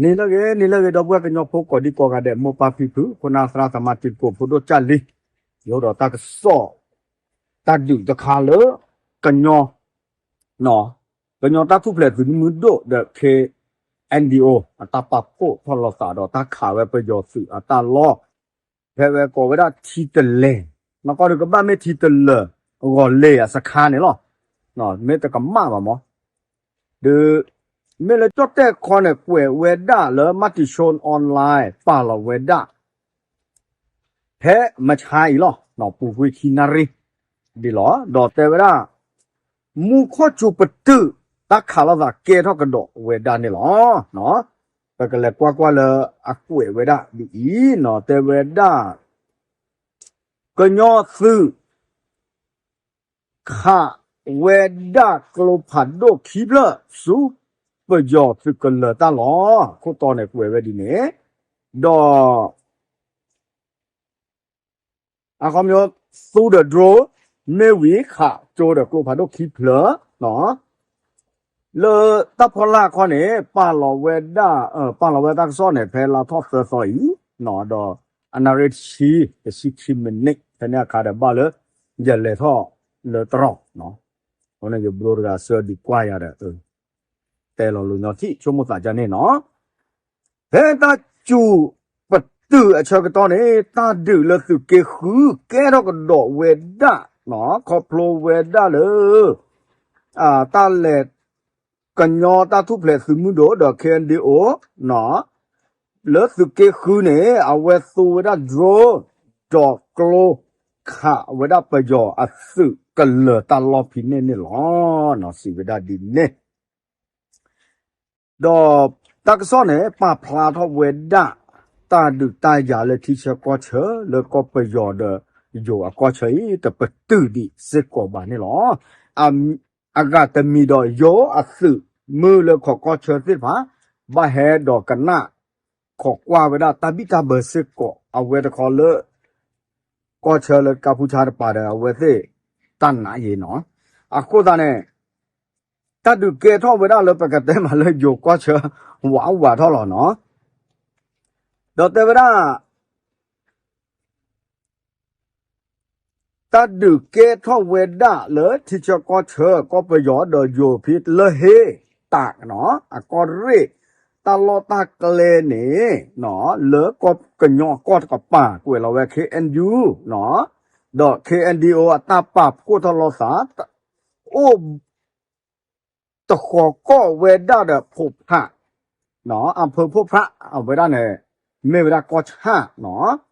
န့ၣ်လၢအဂ့ၤ န့ၣ်လၢအဂ့ၤ ဒီပုၢ်ဝဲၢ်ကညီဖိကိးဒံကိးဂၤဒဲး မိၢ်ပၢ်ဖံဖု ခိၣ်နၢ်သရၣ်သမါတံၤသကိးဖိဒိၣ်ကၢ်လံ, ယအိၣ်ဒီးတၢ်ကစီၣ် တၢ်ဒုးတခါလၢ ကညီ ကညီတၢ်ထူၣ်ဖျဲးသုးမုၢ်ဒိၣ်ဒီး ခ့ၣ်အဲၣ်ယူၣ် အတၢ်ပာ်ဖှိၣ်ထီၣ်လိာ်သးဒီးတၢ်ခးဝဲပယီၤသုးအတၢ်လီၢ်, ဖဲဝဲကိးဝဲဒၣ်ထံတလဲၢ်, နီၢ်ကီၢ်ဒုးကဘၣ်မ့ၢ်ထံတလဲၢ် ဂီၤလ့ၤအစခါန့ၣ်လီၤ. မ့ၢ်တကမၣ်ဘၣ်မး, ဒီး မ့ၢ်လၢကၠီၣ်တဲၣ်ခီန့ၣ် ကွဲးဝဲဒၣ်လၢ Matichon Online ပာ်လီၤဝဲဒၣ် ဖဲမဆါအံၤလီၤ, ပူၤကွံာ်ခံနၣ်ရံၣ်ဒ်လီၤ. ဒီးတဲဝဲဒၣ် မူခိၣ်စူၤပတုာ် တၢ်ခးလိာ်သးကဲထီၣ်ကဒီးဝဲဒၣ်န့ၣ်လီၤ. ပကလဲၤကွၢ်ကွၢ်လၢအကွဲးဝဲဒၣ်ဒ်အံၤနီၤ, တဲဝဲဒၣ် ကညီသုး ခးဝဲဒၣ်ကျိဖးဒိၣ်ခံဖျၢၣ်ဆူ ပယီၤသုးကလၢၤတၢ်လီၢ်, ခိၣ်တီန့ၣ်ကွဲးဝဲဒ်န့ၣ်, ဒီး အခီပညီ သူဒီး drone မ့ၢ်ဝံၤခးကၠိဒီးကျိဖးဒိၣ်ခံဖျၢၣ် လၢတၢ်ဖီလာ်ခီန့ၣ် ပာ်လီၤဝဲဒၣ် ပာ်လီၤဝဲတၢ်ကစီၣ်န့ၣ် ဖဲလါထီၣ်သၢသီအံၤ, ဒီးအနၣ်ရံၣ်တဆံ တဆံခံမံးနံး ဖဲန့ၣ်အခါဒီးဘၣ်လၢ ယလဲၤထီၣ်လၢတရီး, အဃိန့ၣ်ယဘျိတဂၤဆၢဒုးကွၢ်ယၤဒီး တဲလီၤလိၤညီထံၣ်ဆိကမိၣ်သးဒ်န့ၣ်နီၤ. ဖဲတၢ်စူၤပတုာ်အဆၢကတီၢ်န့ၣ် တၢ်ဒုးလၢသုးက့ဃုကဲထီၣ်ကဒီးဝဲဒၣ်, ခီဖျိဝဲဒၣ်လၢ တၢ်လဲၤ ကညီတၢ်ထူၣ်ဖျဲးသုးမုၢ်ဒိၣ်ဒီး ခ့ၣ်အဲၣ်ယူၣ် လၢသုးက့ဃုန့ၣ် အဝဲသူဝဲဒၣ် drone ဒီးကျိ ခးဝဲဒၣ်ပယီၤအသုးကလၢၤတၢ်လီၢ်ဖဲန့ၣ်န့ၣ်လီၤ. စံးဝဲဒၣ်ဒ်န့ၣ် ဒီးတၢ်ကစီၣ်န့ၣ် ပာ်ဖျါထီၣ်ဝဲဒၣ် တၢ်ဒုးတၢ်ယၤလၢထံဆၢကီၢ်ဆၢ လၢကီၢ်ပယီၤဒီးယိၤအကီၢ်ဆၢအံၤ တပတုာ်ဒံးစ့ၢ်ကီးဘၣ်န့ၣ်လီၤ. အဂၤတမံၤဒီးယိၤအသုးမုၢ်လၢခိးကီၢ်ဆၢသ့ၣ်တဖၣ် ဘၣ်ဟဲဒီးကနၣ် ခိးကွၢ်ဝဲဒၣ်တၢ်ဘံၣ်တၢ်ဘၢစ့ၢ်ကီး အဝဲတခီလၢ ကီၢ်ဆၢလၢကါပူၤဆါတပၤဒီး အဝဲသ့ၣ်တၢ်နာ်ယံၤနီၤ. အဃိသတးန့ၣ် တၢ်ဒုးကဲထီၣ်ဝဲဒၣ်လၢပကတဲမးလၢယိၤကီၢ်ဆၢ ဝးဝးထီၣ်လီၤနီၤ. ဒီးတဲဝဲဒၣ် တၢ်ဒုးကဲထီၣ်ဝဲဒၣ်လၢထံဆၢကီၢ်ဆၢ ကီၢ်ပယီၤဒီးယိၤဖဲလၢဟ့ၣ်တၢ်နီၤ အကီၢ်ရ့ၣ် တၢ်လီၢ်တၢ်ကျဲန့ၣ် လၢကီၢ်ကညီအကီၢ်တကပၤ ကွဲးလီၤဝဲ ခ့ၣ်အဲၣ်ယူၣ် ဒီး ခ့ၣ်အဲၣ်ယူၣ် အတၢ်ပာ်ဖှိၣ်ထီၣ်လိာ်သး အိၣ် တဃီၤကီၢ်ဝဲဒၣ်ဒီးဖိးဖး အဖၢဖိးဖး အဝဲဒၣ်န့ၣ် မ့ၢ်ဝဲဒၣ်ကီၢ်ဆၣ်နီၤ.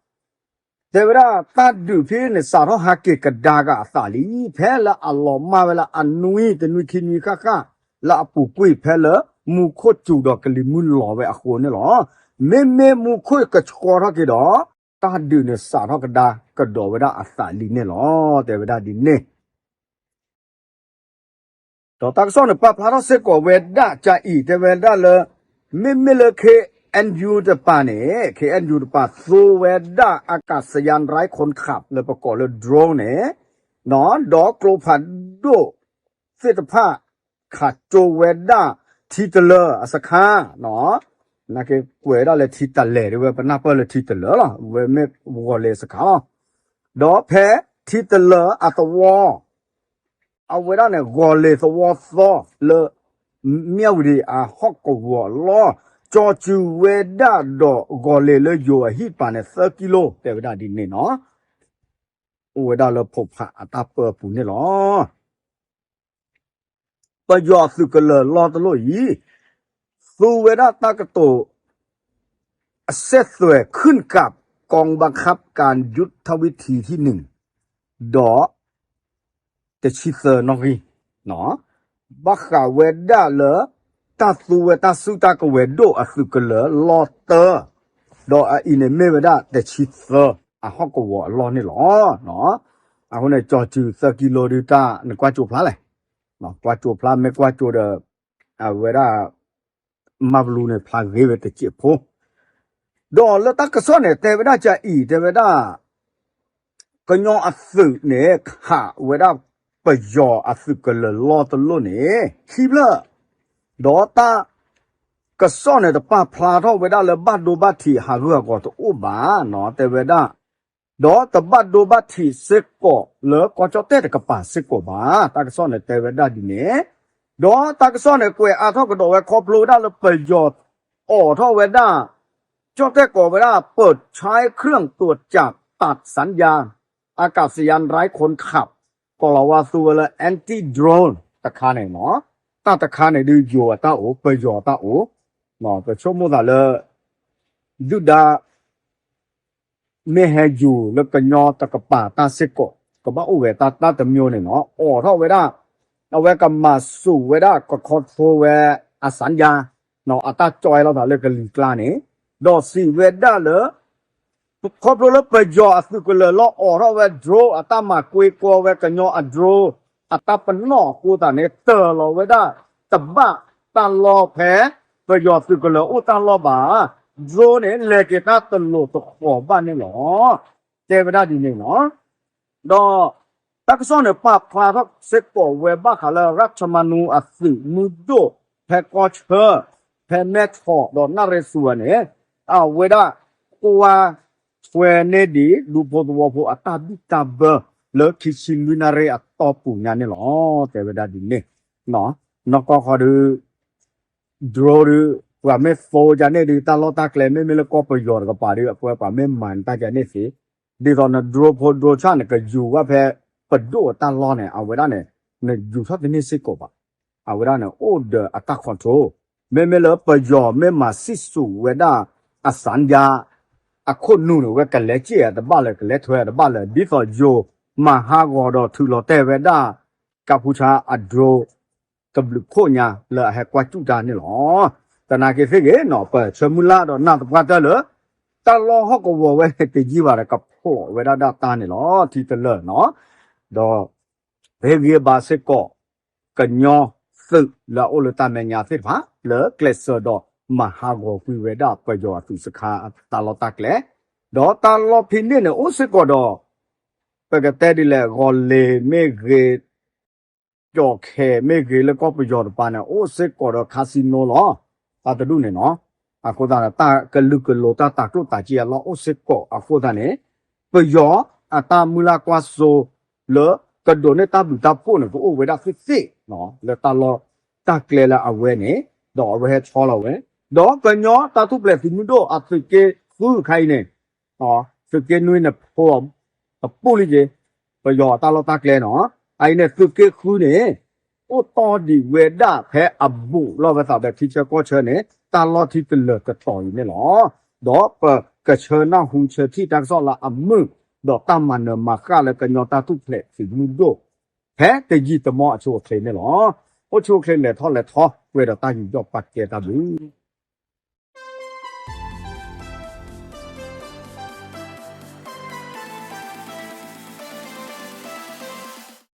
တဲဝဲဒၣ်တၢ်ဒုးဖဲန့ၣ် စးထီၣ်ဟးက့ၤကဒါက့ၤအသးလံ ဖဲလၢအလီၤမၢ်ဝဲလၢအနွံတနွံခံနွံဃၣ်ဃၣ် လၢအပူၤကွံာ်ဖဲလၢ မူခိၣ်စူၤဒီးကလံၤမုၢ်လီၤဝဲအဃိန့ၣ်လီၤ. မ့မ့ၢ်မူခိၣ်ကဆှီထီၣ်က့ၤဒီး တၢ်ဒုးန့ၣ် စးထီၣ်ကဒါကဒီးဝဲဒၣ်အသးလံန့ၣ်လီၤ. တဲဝဲဒၣ်ဒ်န့ၣ် ဒီးတၢ်ကစီၣ်န့ၣ် ပာ်ဖျါထီၣ်စ့ၢ်ကီးဝဲဒၣ်ကါအံၤ တဲဝဲဒၣ်လၢ မ့မ့ၢ်လၢ ခ့ၣ်အဲၣ်ယူၣ် တပၤန့ၣ် ခ့ၣ်အဲၣ်ယူၣ် တပၤ သူဝဲဒၣ် အကးစယၣ် ဒရၣ်ခိၣ်ခးပ် လၢပကိးလၢ drone န့ၣ် ဒီးကျိဖးဒိၣ်သ့ၣ်တဖၣ် ခးကၠိဝဲဒၣ် ထံတလၢအစခါ နာ်က့ကွဲးဒၣ်လၢထံတလဲၢ် ဒ်ဝဲပနၢ်ပၢၢ်လၢထံတလၢလီၤ ဝဲမ့ၢ်ဂီၤလ့ၤစခါလီၤ. ဒီးဖဲထံတလၢအသဝီ အဝဲဒၣ်န့ၣ် ဂီၤလ့ၤသဝီသီလၢ မၠၣ်ဝတံၤအဟီၣ်ကဝီၤအလီၢ် ကၠီၤစုၤဝဲဒၣ်ဒီးဂီၤလ့ၤလၢယိၤအဟံၣ်တပၤန့ၣ် သၢကံလိ တဲဝဲဒၣ်ဒ်န့ၣ်နီၤ အိၣ်ဝဲဒၣ်လၢဖိးဖးအတၢ်ပၢအပူၤန့ၣ်လီၤ. ပယီၤသုးကလၢၤလီၢ်တလီၢ်အံၤ သူဝဲဒၣ်တၢ်ကတိၤ အဆက်သွယ် ขึ้นกับ กองบังคับการยุทธวิธีที่หนึ่ง ဒီး တဆံသၢနီၣ်ဂံၢ် ဘၣ်ဃးဝဲဒၣ်လၢ တၢ်သူဝဲတၢ်စုတၢ်ကဝဲၤဒိၣ်အသုးကလၢၤလီၢ်တၢ ဒီးအအံၤန့ၣ်မ့ၢ်ဝဲဒၣ်တဆံသၢအဟီၣ်ကဝီၤအလီၢ်န့ၣ်လီၤ. အဃိန့ၣ် ကၠီၤစုၤသၢကံလိဒုးတၢ်နကွၢ်ကၠိဖျါလဲၣ်, ကွၢ်ကၠိဖျါမ့ၢ်ကွၢ်ကၠိဒီး အဝဲဒၣ် မၤဘလူန့ၣ်ဖျါဂ့ၤဝဲတစဲးဖိ ဒီးလၢတၢ်ကစီၣ်န့ၣ် တဲဝဲဒၣ်ကါအံၤ တဲဝဲဒၣ် ကညီအသုးန့ၣ် ခးဝဲဒၣ်ပယီၤအသုးကလၢၤလီၢ်တလီၢ်န့ၣ် ခံဖျၢၣ် ဒီးတၢ် ကစီၣ်န့ၣ်တပာ်ဖျါထီၣ်ဝဲဒၣ်လၢဘၣ်ဒိဘၣ်ထံးဟးဂူာ်ဟးဂီၤတအိၣ်ဘၣ်နီၤ တဲဝဲဒၣ်, ဒီးတဘၣ်ဒိဘၣ်ထံးစ့ၢ်ကီးလၢကီၢ်ကၠီၣ်တဲၣ်တကပၤစ့ၢ်ကီးဘၣ်. တၢ်ကစီၣ်န့ၣ်တဲဝဲဒၣ်ဒ်န့ၣ်, ဒီးတၢ်ကစီၣ်န့ၣ်ကွဲးအါထီၣ်ကဒီးဝဲခီဖျိဝဲဒၣ်လၢပယီၤအိးထီၣ်ဝဲဒၣ် ကၠီၣ်တဲၣ်ကိးဝဲဒၣ် ပၢၢ်ဆါခရၢၣ်တူးကၠးတးစၣ်ယါ အကးစယါရၢၢ်ခိၣ်ခးပ် ကိးလီၤဝါသူဝဲလၢ anti drone တခါန့ၣ်နီၤ, တၢ်တခါန့ၣ်ဒုးယိၤအတၢ်အိၣ် ပယီၤအတၢ်အိၣ်, ပဆိကမိၣ်သးလၢ ဒုၣ်ဒါ မ့ၢ်ဟဲယူၤလၢကညီတကပၤတၢ်စ့ၢ်ကီး ကဘၣ်အိၣ်ဝဲတၢ်တၢ်တမျိုးန့ၣ်နီၤ အိးထီၣ်ဝဲဒၣ် အဝဲကမၤစူၤဝဲဒၣ်က control ဝဲအစၣ်ယါ အတၢ်ကၠီၣ်အဲၣ်လိာ်သးလၢကလံၤကျါန့ၣ်, ဒီးစံးဝဲဒၣ်လၢ ခီဖျိလၢပယီၤအသုးကလၢၤလီၤအိးထီၣ်ဝဲ drone အတၢ်မၤကွ့ကီဝဲကညီအ drone အတၢ်ပနီၣ်အဃိသတးန့ၣ် တၢၤလီၤဝဲဒၣ် တဘၣ်တၢ်လီၢ်ဖဲ ပယီၤသုးကလၢၤအိၣ်တၢ်လီၢ်ဘၣ်, drone န့ၣ် လဲၤက့ၤတၢ်တလိၤတဃီၤဘၣ်န့ၣ်လီၤ. တဲဝဲဒၣ်ဒ်န့ၣ်လီၤ. ဒီး တၢ်ကစီၣ်န့ၣ်ပာ်ဖျါထီၣ်စ့ၢ်ကီးဝဲဘၣ်ဃးလၢ ရၢၣ်ထမနူအသုးမုၢ်ဒိၣ် ဖဲကီၢ်ဆၢ ဖဲမဲၢ်ဆီးဒီးနၣ်ရံၣ်သူးန့ၣ် အဝဲဒၣ်ကွၢ်ထွဲန့ၢ်ဒံး ဒူဖိသဝီဖိအတၢ်ဘံၣ်တၢ်ဘၢ လၢခံဆံလွံၢ်နၣ်ရံၣ်အတီၢ်ပူၤညါန့ၣ်လီၤ. တဲဝဲဒၣ်ဒ်န့ၣ်, နီၢ်ကီၢ်ခီဒုး drone ဒုး ပှၤမ့ၢ်သိဒ်န့ၣ်ဒုး တၢ်လီၢ်တၢ်ကျဲ မ့မ့ၢ်လၢကီၢ်ပယီၤတကပၤဒုး အပှဲၤပှၤမ့ၢ်မၤတၢ်ဒ်န့ၣ်သ့, ဒ်သိးန drone ဖိ drone ဆၣ်န့ၣ် ကယူၤဝဲဖဲပဒိၣ်အတၢ်လီၢ်န့ၣ် အဝဲဒၣ်န့ၣ် နယူၤထီၣ်တန့ၢ်စ့ၢ်ကီးဘၣ်. အဝဲဒၣ်န့ၣ် အိၣ်ဒီးအတၢ် control, မ့မ့ၢ်လၢပယီၤမ့ၢ်မၤစံၣ်စိၤဝဲဒၣ်အစၣ်ယါ အခိၣ်နူာ်န့ၣ် ဝဲကလဲၤစ့ၢ်အတဘၣ်လၢၤ ကလဲၤထွဲအတဘၣ်လၢၤ ဒ်သိးယိၤမၤဟးဂီၤဒီးထုးလီၤတဲာ်ဝဲဒၣ် ကၢ်ဖူဆါအ drone တဘျုးခိၣ်ညါလၢအဟဲကွၢ်စူၣ်တၢ်န့ၣ်လီၤ. သနာ်က့သ့ၣ်ဂ့ၤနီၤ ပဆၢမုၢ်လၢ်ဒီးနာ်သပှၢ်တၢၢ်လၢ တၢ်လီၢ်ဟီၣ်ကဝီၤဝဲန့ၣ်တယံာ်ဘၣ်ဒီး ကဖျိးဝဲဒၣ်ဒၣ်တၢ်န့ၣ်လီၤ ထံတလၢာ်နီၤ. ဒီး ဟ့ၣ်ဂံၢ်ဘါစ့ၢ်ကီး ကညီသုးလၢအအိၣ်လၢတၢ်မဲာ်ညါသ့ၣ်တဖၣ် လၢကျဲးစၢးဒီးမၤဟးဂီၤကွံာ်ဝဲဒၣ်ပယီၤအသုးစခါတၢ်လီၢ်တၢ်ကျဲ, ဒီးတၢ်လီၢ်ဖဲန့ၣ်န့ၣ် အိၣ်စ့ၢ်ကီးဒီး ပကတဲဒ်လဲၣ် ဂီၤလ့ၤမ့ၢ်ဂ့ၤ ကၠီၣ်ခဲမ့ၢ်ဂ့ၤလၢကီၢ်ပယီၤတပၤန့ၣ် အိၣ်စ့ၢ်ကီးဒီး casino လီၤ. တၢ်တဒူၣ်န့ၣ်နီၤ, အဃိသတးန့ၣ် တၢ်ကလုာ်ကလိၤတၢ်တၤကျိၣ်တၤစ့အလီၢ်အိၣ်စ့ၢ်ကီးအဃိသတးန့ၣ် ပယီၤအတၢ်မုၢ်လၢ်ကွၢ်စိလၢ ကဒိးန့ၢ်တၢ်ဘျုးတၢ်ဖှိၣ်န့ၣ် ကအိၣ်ဝဲဒၣ်သ့ၣ်သ့ၣ် လၢတၢ်လီၢ်တၢ်ကျဲလၢအဝဲန့ၣ် ဒီးအဝဲဟဲဆီလီၤဝဲ, ဒီးကညီတၢ်ထူၣ်ဖျဲးသုးမုၢ်ဒိၣ်အသုးက့ဃုခါအံၤန့ၣ် သုးက့နွံန့ၣ် ဖျိးအပူၣ်လံက့ၤ ပယီၤအတၢ်လီၢ်တၢ်ကျဲနီၤ, အအံၤန့ၣ် သုးက့ဃုန့ၣ် အိၣ်တီၢ်ဒံးဝဲဒၣ်ဖဲအဘူးလီၢ်ဝဲသးဒီးထံဆၢကီၢ်ဆၢန့ၣ် တၢ်လီၢ်ထံတလၢာ်တတီၤအံၤန့ၣ်လီၤ. ဒီးပကဆၢနၢ်ဟူဆၢထံၣ်တၢ်ကစီၣ်လၢအမုာ် ဒီးတၢ်မၤနၢၤမၤဃၣ်လၢကညီတၢ်ထူၣ်ဖျဲးသုးမုၢ်ဒိၣ် ဖဲတယံာ်တမီၢ်အဆိအချ့န့ၣ်လီၤ. အိၣ်ဆူၣ်အိၣ်ချ့လဲၤထီၣ်လဲၤထီ ပှဲၤဒီးတၢ်ယူးယီၣ်ပာ်ကဲတၢ်ဘျုး